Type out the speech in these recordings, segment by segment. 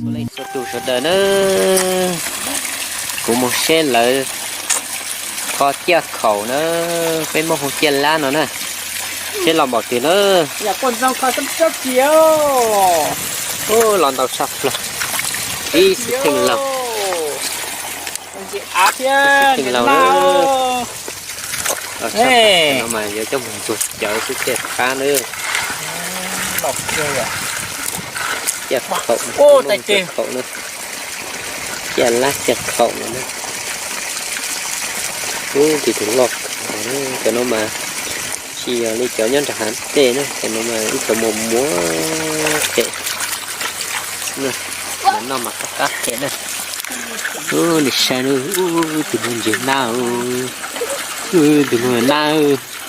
Txhua leej txhua tus sawv daws na, kuv mus saib lawv kho ciaj khaum na, peb muab hu ciaj lab no na, seb los npaum twg na. Los ntau tshaj plaws, ib xwm theej laug, ib xwm theej laug na. Los tshaj plaws no mas yuav coj mus ntxuag cawv xwb thiaj qab na. Ciaj khaum, ciaj khaum na, ciaj lab ciaj khaum no na. Ub, tus tus loj kawg, cov no mas tsis yog li cov nyob nram hav dej na, cov no mas ib cov muag muag phem, mas noj mas qab qab phem na. Ub, nej saib na, ub, tus no ntses nab, ub, tus no yog nab,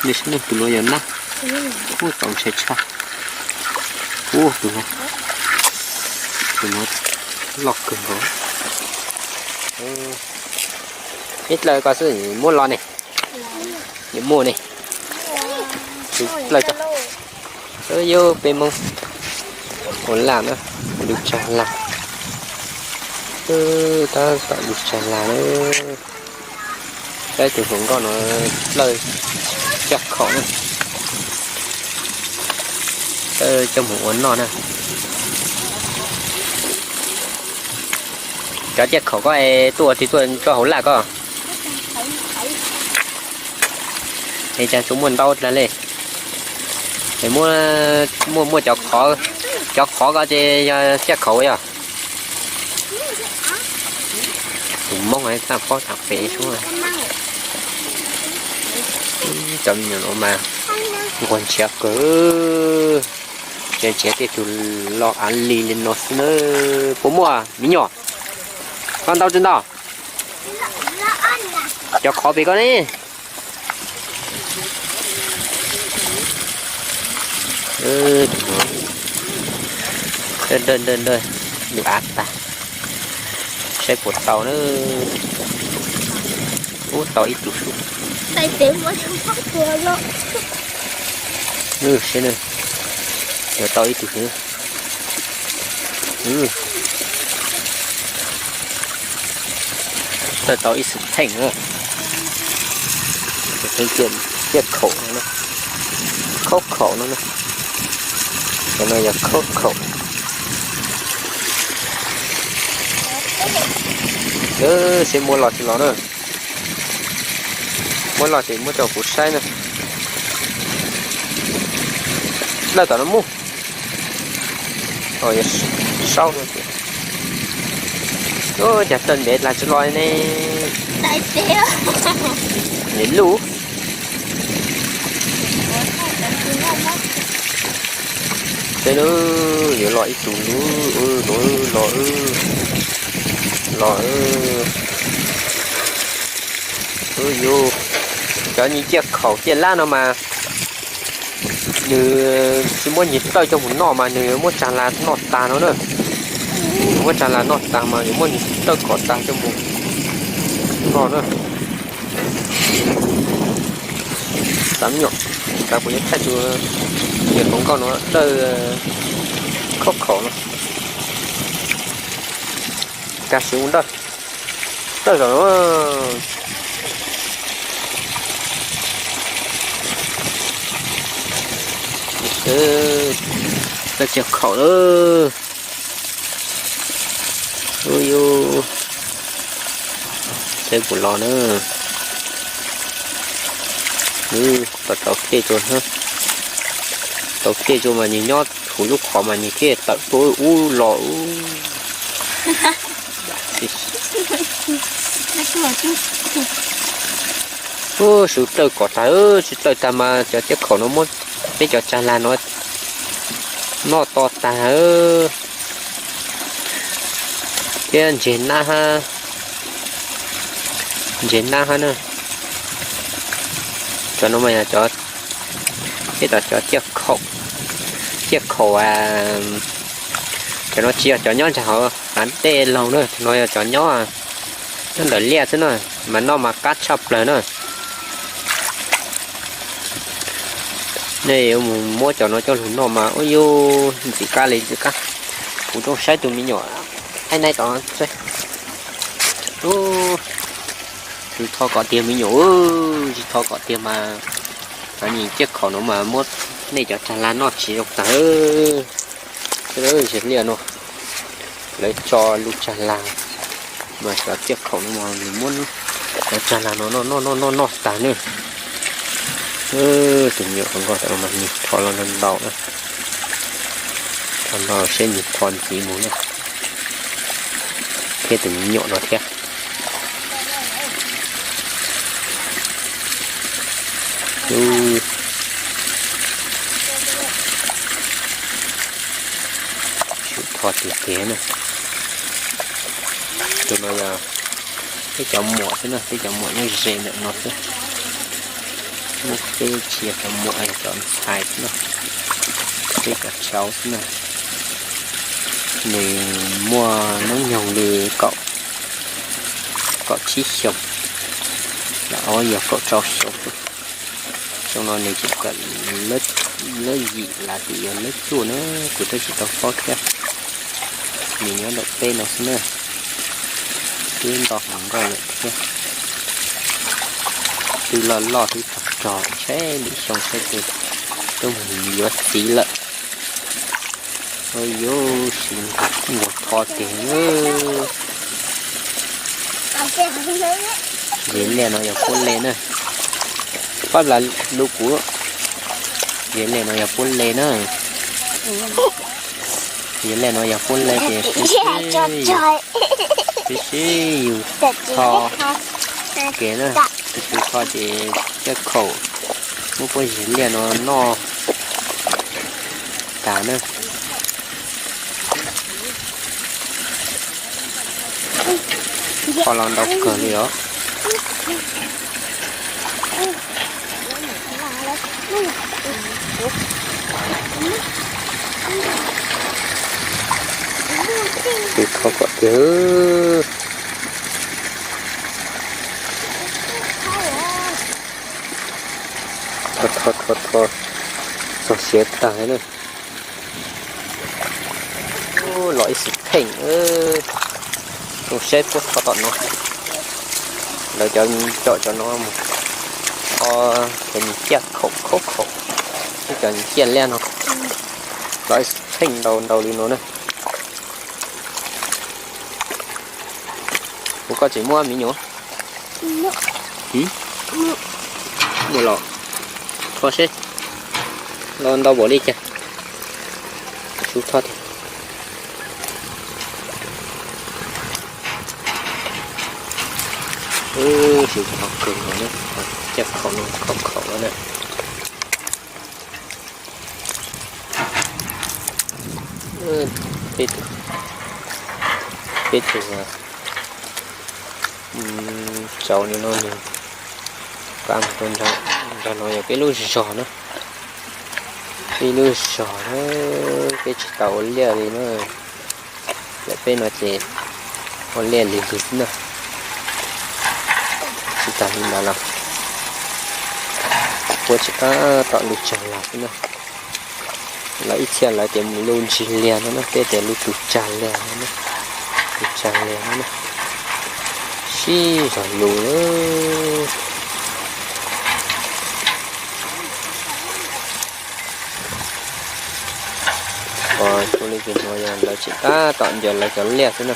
nej saib na, tus no yog nab. Ub, txaus ntshai tshaj. Ub, tus no, tus no loj kawg nkaus. Ib dlaw ko xwb muab los ne, yuav muaj ne, ib dlaw ko. Yog peb Hmoob ua laj na, dub tsag laj, tab tom dub tsag laj na. Saib tus hluas nkauj no dlawj ciaj khaum na, dlawj coj mus ua noj na. Cov ciaj khaum ko es tuaj ua twg tuaj rau hauv laj ko? Es cas tsuas muaj ntau dlaws li? Es muaj, muaj, muaj cov qhov, cov qhov ko ces yog ciaj khaum yog? Tus Hmoob txaj pob tham pem suab. Cov me nyuam no mas nquag nrhiav kawg, nrhiav nrhiav tej tug lo av li li no xwb na. Puas muaj me nyuam? Koj ntau tsis ntau? Cov qhov pem ko ne. Dawj dawj dawj, lub av tag, saib puas tau na. Ub, tau ib tug xwb. Saib na, yuav tau ib tug xwb. Tau ib xwm theej na. Tus theej ciaj khaum no, khaub khaum no na. Cov no yog khaub khaum. Seb muab los tsis los na. Muab los ces muab rau kuv saib na. Dlawj tom no mus. Saub no ces, ua cas dlawj ntev dlawj tsis los ne. Ntev luj. Seb na, yuav los ib tug lub, los, los. Yus, cov nyias ciaj khaum ciaj lab no mas nws tsis muab nyias dlawj coj mus noj mas nws muab tsag las noj tag no na. Nws muab tsag las noj tag mas yuav muab nyias dlawj kom tag coj mus noj na. Xav nyuam, xav kuv yuav thaij tus niam hluas nkauj no dlawj khaub khaum no. Kag siv mus dawj, dawj zaum no. Dlawj ciaj khaum lawm. Ub yus, seb puas los na. Tau tau kiag tso, tau kiag tso mas nws nyob huv lub qhov mas nws thiaj tawm tuaj ub los ub. Ub, sib dlawj kom tag, tsis dlawj tag mas cov ciaj khaum no muab peb cov tsag lag no noj to tag. Thiab ntses nab, ntses nab hab na. Cov no mas yog cov, teb tom cov ciaj khaum, ciaj khaum. Cov no tsis yog cov nyob ntawm hauv hav dej laug na, no yog cov nyob, nyob ntawm liaj xwb na, mas noj mas qab tshaj plaws na. Nej yuav mus muab cov no coj lug noj mas ua yuv ntxim qab li ntxim qab. Kuv zoo saib tus me nyuam, aib naib tod saib. Tsis tho kom tiag me nyuam, tsis tho kom tiag mas, mas nyias ciaj khaum no mas muab nej cov tsag lag noj tsis zoo tag. Liaj no lawv tso lub tsag lag, mas cov ciaj khaum no mas nws muab cov tsag lag no noj noj noj noj tag na. Tus me nyuam hluas nkauj ntawd mas nws tho los ntau na, tho ntau seb nws tho ntxiv mus na, thiab tus me nyuam no thiab. Tho tiag tiag na. Tus no yog peb cov muam xwb na, peb cov muam nyob ze ntawm no xwb. Muaj peb tsis yog cov muam, yog cov ntxhais xwb na, peb cov tshauv xwb na. Nws muaj hnub nyoog li kaum tsib xyoos, lam ob yog kaum rau xyoo xwb. Xyoo no nws tseem kawm lab yim los tias yog lab cuaj na, kuv twb tsis tau paub thiab. Nws nyob ntawm peb no xwb na, twb nto hluas nkauj lawm thiab. Twb loj loj twb rog rog, saib lwm xyoo saib twb mus yuav txiv lawm. Ua yuv sis nquag tho tiag. Yog liaj no yog puab le na, pab las lug kuv. Yog liaj no yog puab le na. Yog liaj no yog puab le ces sib sib yus tho kev na, sib tho ces caj khaum muab puab yog liaj no noj tas na. Tho los ntau kawg li os. Tus tho kom tiag. Tho tho tho tho, txog siav tag na. Los ib xwm pheej, zoo saib puab tho tom no. Lawv cov, cov, cov no mus tho cov nyias ciaj khaum khaub khaum, cov nyias ciaj liaj no. Los ib xwm pheej ntau ntau li no na. Kuv koj tseem muaj me nyuam. Muaj los, tho seb, los ntau npaum li cas. Sub tho tiag. Sub tho kawg no, caj khaum no khaum khaum no na. Peb tug, peb tug tsauv no nws qab mus rau nram no yog peb lub zos na. Peb lub zos na, peb tsis tau ua liaj li na. Yog peb no ces ua liaj lig lig xwb na. Tsis tas li ntawd los puab tsis tab tom lug tsag lag xwb na. Lawv ib txhia lawv tias mus lug ntsis liag no na, peb tias lug tus tsag liag no na. Tus tsag liag no na, sib zog lug. Ua li ces hnov yog lawv tseem tab tom ncaws lawv cov liaj xwb na.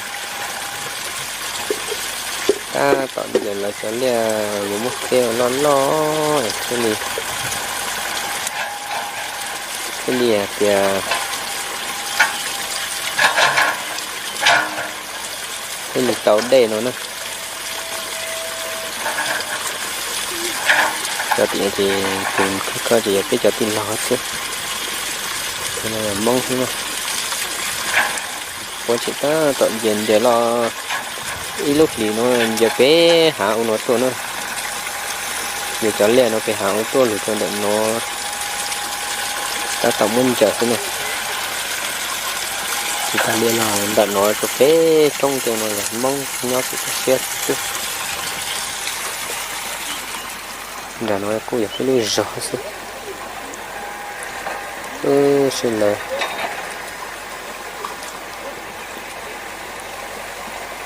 Tab tom ncaws lawv cov liaj yuav muab teb ua loj loj thiaj li, thiaj li hais tias thiaj li tau dej no na. Cov tim no ces tus thib ko ces yog peb cov tij laug thiab, Hmoob xwb na. Ua tseem tab tom ncaws ncaws los ib lub hlis no ncaws pem hav ub no tuaj na. Ncaws cov liaj no pem hav ub tuaj lug rau ntawm no. Tab tom muab ncaws xwb na. Tsis tag li los ntawm no rau pem roob rau no yog Hmoob nyob kuj tu siab xwb. Nram no kuj yog peb lub zos xwb. Wb sib law,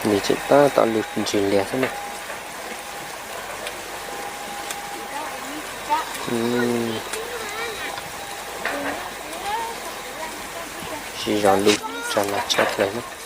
nws tseem tab tom lug ntsis lias xwb na. Sib zog lug tsa las tshaj plaws na.